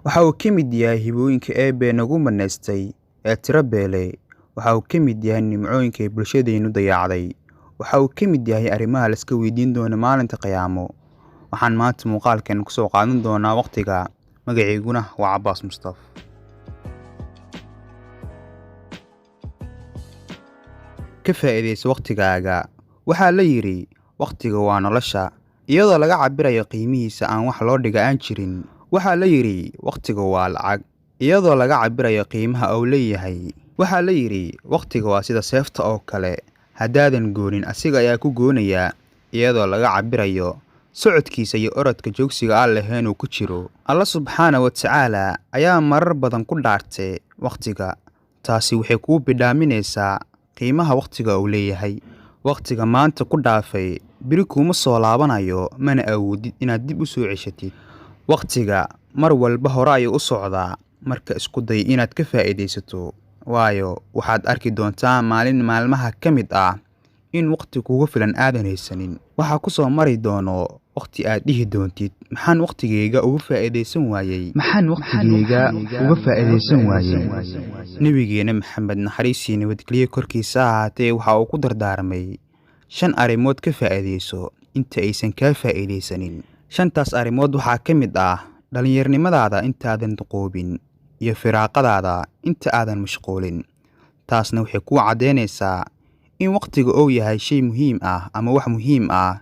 Waxa uu ka mid yahay hibooyinka Eebbe nagu manaystay ee tiro beelay. Waxa uu ka mid yahay nimcooyinka ay bulshadeennu dayacday. Waxa uu ka mid yahay arrimaha la iska weydiin doono maalinta qiyaamo. Waxaan maanta muuqaalkan ku soo qaadan doonaa waqtiga. Magacayguna waa Cabbaas Mustaf. Ka faa'iidayso waqtigaaga. Waxaa la yidhi waqtiga waa nolosha, iyadoo laga cabbirayo qiimihiisa aan wax loo dhiga aan jirin. Waxaa la yidhi waqtiga waa lacag, iyadoo laga cabbirayo qiimaha uu leeyahay. Waxaa la yidhi waqtiga waa sida seefta oo kale, haddaadan goonin asiga ayaa ku goonaya, iyadoo laga cabbirayo socodkiisa iyo orodka joogsiga aan lahayn uu ku jiro. Alla subxaana wa tacaala ayaa marar badan ku dhaartay waqtiga. Taasi waxay kuu bidhaaminaysaa qiimaha waqtiga uu leeyahay. Waqtiga maanta ku dhaafay beri kuuma soo laabanayo, mana awoodid inaad dib u soo ceshatid. Waqtiga mar walba hore ayuu u socdaa, marka isku day inaad ka faa'iidaysato. Waayo, waxaad arki doontaa maalin maalmaha ka mid ah in waqti kugu filan aadan haysanin. Waxaa ku soo mari doono waqti aad dhihi doontid, maxaan waqtigeyga uga faa'iidaysan waayey? Maxaan waqtigeyga uga faa'iidaysan waayey? Nabigeena Maxamed naxariis iyo nabadgelyo korkiisa ahaatee waxa uu ku dardaarmay 5 arrimood ka faa'iidayso inta aysan kaa faa'iidaysanin. 5taas arrimood waxaa ka mid ah dhallinyarnimadaada intaadan duqoobin iyo firaaqadaada inta aadan mashquulin. Taasna waxay kuu caddaynaysaa in waqtiga uu yahay shay muhiim ah ama wax muhiim ah.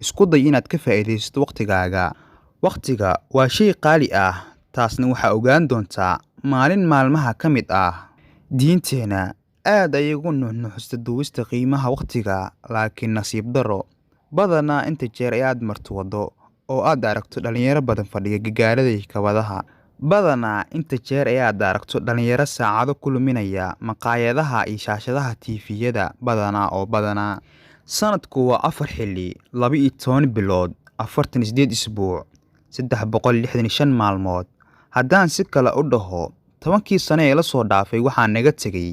Isku day inaad ka faa'iidaysato waqtigaaga. Waqtiga waa shay qaali ah, taasna waxaa ogaan doontaa maalin maalmaha ka mid ah. Diinteena aad ayay ugu nuuxnuuxsatay duubista qiimaha waqtiga, laakiin nasiib darro badanaa inta jeer ee aad marto waddo oo aad aragto dhalinyaro badan fadhiya gagaarada iyo kabadaha. Badanaa inta jeer ee aad aragto dhalinyaro saacado ku luminaya maqaayadaha iyo shaashadaha TV-yada badanaa oo badanaa. Sanadku waa 4 xilli, 12 bilood, 48 isbuuc, 365 maalmood. Haddaan si kale u dhaho, 10kii sano ee la soo dhaafay waxaa naga tegay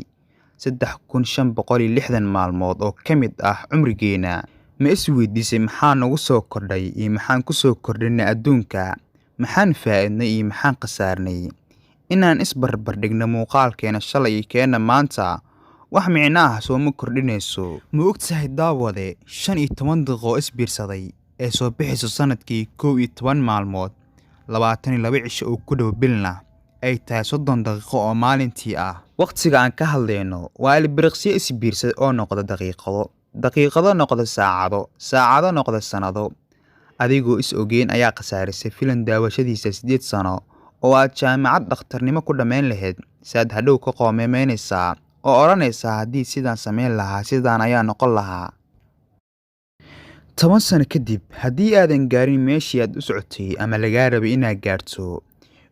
3560 maalmood oo ka mid ah cumrigeena. Ma is weydiisay maxaa nagu soo kordhay iyo maxaan ku soo kordhinay adduunka? Maxaan faa'iidnay iyo maxaan khasaarnay? Inaan is barbardhigno muuqaalkeena shalay iyo keena maanta, wax micno ah sooma kordhinayso. Ma ogtahay daawade 15 daqiiqo is biirsaday ee soo bixayso sanadkii 11 maalmood, 22 cisho oo ku dhow bilna ay tahay 30 daqiiqo oo maalintii ah. Waqtiga aan ka hadlayno waa ilbiriqsiyo is biirsaday oo noqda daqiiqado, daqiiqado noqda saacado, saacado noqda sanado. Adigoo is ogeyn ayaa khasaarisay filim daawashadiisa 8 sano oo aad jaamacad dhakhtarnimo ku dhammayn lahayd, saad hadhow ka qoomeynaysaa oo odhanaysaa haddii sidaan samayn lahaa sidaan ayaa noqon lahaa. 10 sano kadib, haddii aadan gaarin meeshii aad u socotay ama lagaa rabay inaad gaarto,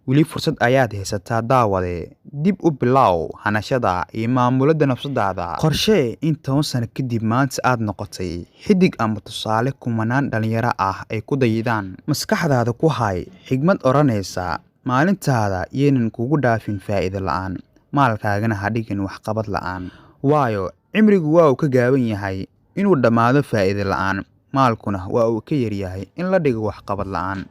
weli fursad ayaad haysataa daawade. Dib u bilow hanashada iyo maamulidda nafsadaada. Qorshee in 10 sano kadib maanta aad noqotay xiddig ama tusaale kumanaan dhalinyaro ah ay ku dayidaan. Maskaxdaada ku hay xigmad odhanaysa maalintaada yeenan kugu dhaafin faa'iido la'aan, maalkaagana ha dhigin waxqabad la'aan. Waayo, cimrigu waa uu ka gaaban yahay inuu dhammaado faa'iido la'aan, maalkuna waa uu ka yar yahay in la dhigo waxqabad la'aan.